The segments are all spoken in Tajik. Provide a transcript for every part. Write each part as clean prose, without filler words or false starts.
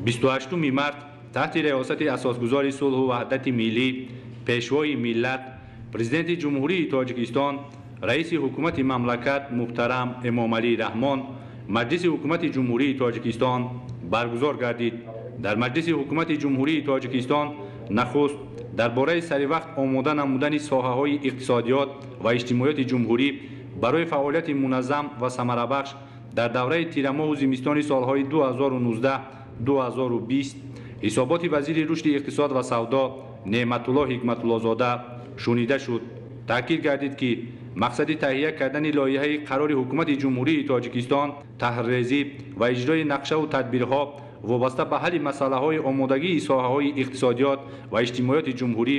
28 март таҳти риёсати асосгузори сулҳу ваҳдати миллӣ, пешвои миллат, президенти Ҷумҳурии Тоҷикистон, раиси ҳукумати мамлакат муҳтарам Эмомалӣ Раҳмон Маҷлиси ҳукумати Ҷумҳурии Тоҷикистон баргузор гардид. Дар Маҷлиси ҳукумати Ҷумҳурии Тоҷикистон нахуст дар бораи саривақт омода намудани соҳаҳои иқтисодиёт ва иҷтимоиёти ҷумҳурӣ барои фаъолияти муназзам ва самарабахш дар давраи тирамоҳу зимистони солҳои 2019-2020 ҳисоботи вазири рушди иқтисод ва савдо Неъматулло Ҳикматуллозода шунида шуд. Таъкид гардид, ки мақсади таҳия кардани лоиҳаи қарори ҳукумати Ҷумҳурии Тоҷикистон таҳриррезӣ ва иҷрои нақшаву тадбирҳо вобаста ба ҳалли масъалаҳои омодагии соҳаҳои иқтисодиёт ва иҷтимоиёти ҷумҳурӣ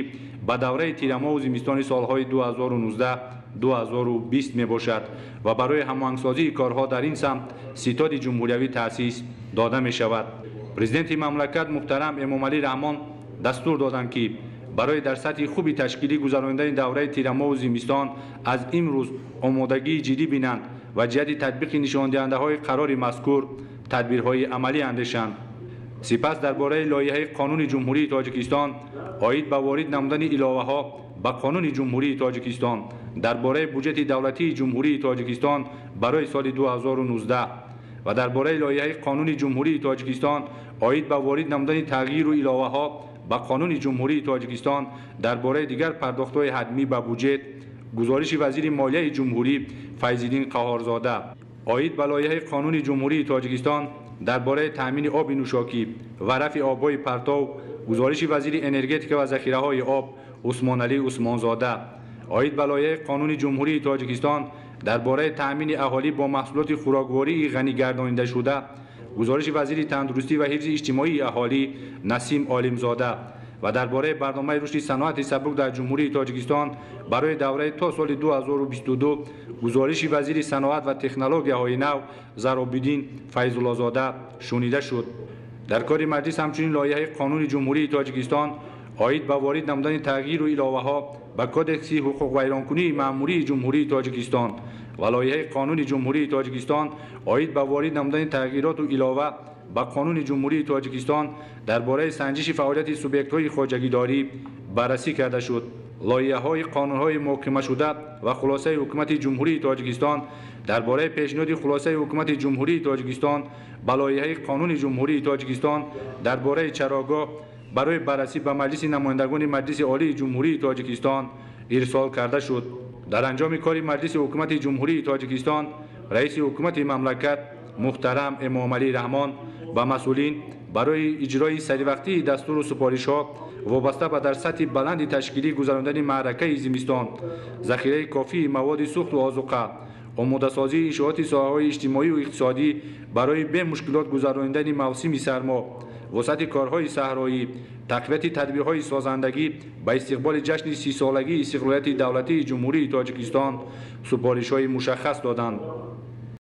ба давраи тирамоҳу зимистони солҳои 2019-2020 мебошад ва барои ҳамоҳангсозии корҳо дар ин самт ситоди ҷумҳуриявӣ таъсис дода мешавад. Президенти мамлакат муҳтарам Эмомалӣ Раҳмон дастур доданд, ки барои дар сатҳи хуби ташкилӣ гузаронидани давраи тирамоҳу зимистон аз имрӯз омодагии ҷиддӣ бинанд ва ҷиҳати татбиқи нишондиҳандаҳои қарори мазкур тадбирҳои амалӣ андешанд. Сипас дар бораи лоиҳаи қонуни Ҷумҳурии Тоҷикистон оид ба ворид намудани иловаҳо ба Қонуни Ҷумҳурии Тоҷикистон дар бораи буҷети давлатии Ҷумҳурии Тоҷикистон барои соли 2019 ва дар бораи лоиҳаи Қонуни Ҷумҳурии Тоҷикистон оид ба ворид намудани тағйиру иловаҳо ба Қонуни Ҷумҳурии Тоҷикистон дар бораи дигар пардохтҳои ҳатмӣ ба буҷет гузориши вазири молияи ҷумҳурӣ Файзиддин Қаҳҳорзода оид ба лоиҳаи Қонуни Ҷумҳурии Тоҷикистон дар бораи таъмини оби нӯшокӣ ва рафъи обҳои партов гузориши вазири энергетика ва захираҳои об Усмоналӣ Усмонзода оид ба лоиҳаи Қонуни Ҷумҳурии Тоҷикистон дар бораи таъмини аҳолӣ бо маҳсулоти хӯроквории ғанигардонидашуда гузориши вазири тандурустӣ ва ҳифзи иҷтимоии аҳолӣ Насим Олимзода ва дар бораи барномаи рушди саноати сабук дар Ҷумҳурии Тоҷикистон барои давраи то соли 2022 гузориши вазири саноат ва технологияҳои нав Заробиддин Файзуллозода шунида шуд. Дар кори маҷлис ҳамчунин лоиҳаи Қонуни Ҷумҳурии Тоҷикистон оид ба ворид намудани тағйиру иловаҳо ба Кодекси ҳуқуқвайронкунии маъмурии Ҷумҳурии Тоҷикистон ва лоиҳаи Қонуни Ҷумҳурии Тоҷикистон оид ба ворид намудани тағйироту илова ба Қонуни Ҷумҳурии Тоҷикистон дар бораи санҷиши фаъолияти субъектҳои хоҷагидорӣ баррасӣ карда шуд. Лоиҳаҳои қонунҳои муҳокимашуда ва хулосаи ҳукумати Ҷумҳурии Тоҷикистон дар бораи пешниҳоди хулосаи ҳукумати Ҷумҳурии Тоҷикистон ба лоиҳаи Қонуни Ҷумҳурии Тоҷикистон дар бораи чарогоҳ барои баррасӣ ба Маҷлиси намояндагони Маҷлиси Олии Ҷумҳурии Тоҷикистон ирсол карда шуд. Дар анҷоми кори Маҷлиси ҳукумати Ҷумҳурии Тоҷикистон раиси ҳукумати мамлакат муҳтарам Эмомалӣ Раҳмон ба масъулин барои иҷрои саривақтии дастуру супоришҳо вобаста ба дар сатҳи баланди ташкилӣ гузарондани маъракаи зимистон, захираи кофии маводи сӯхту озуқа, омодасозии иншооти соҳаҳои иҷтимоию иқтисодӣ барои бемушкилот гузаронидани мавсими сармо, вусъати корҳои саҳроӣ, тақвияти тадбирҳои созандагӣ ба истиқболи ҷашни 30-солагии истиқлолияти давлатии Ҷумҳурии Тоҷикистон супоришҳои мушаххас доданд.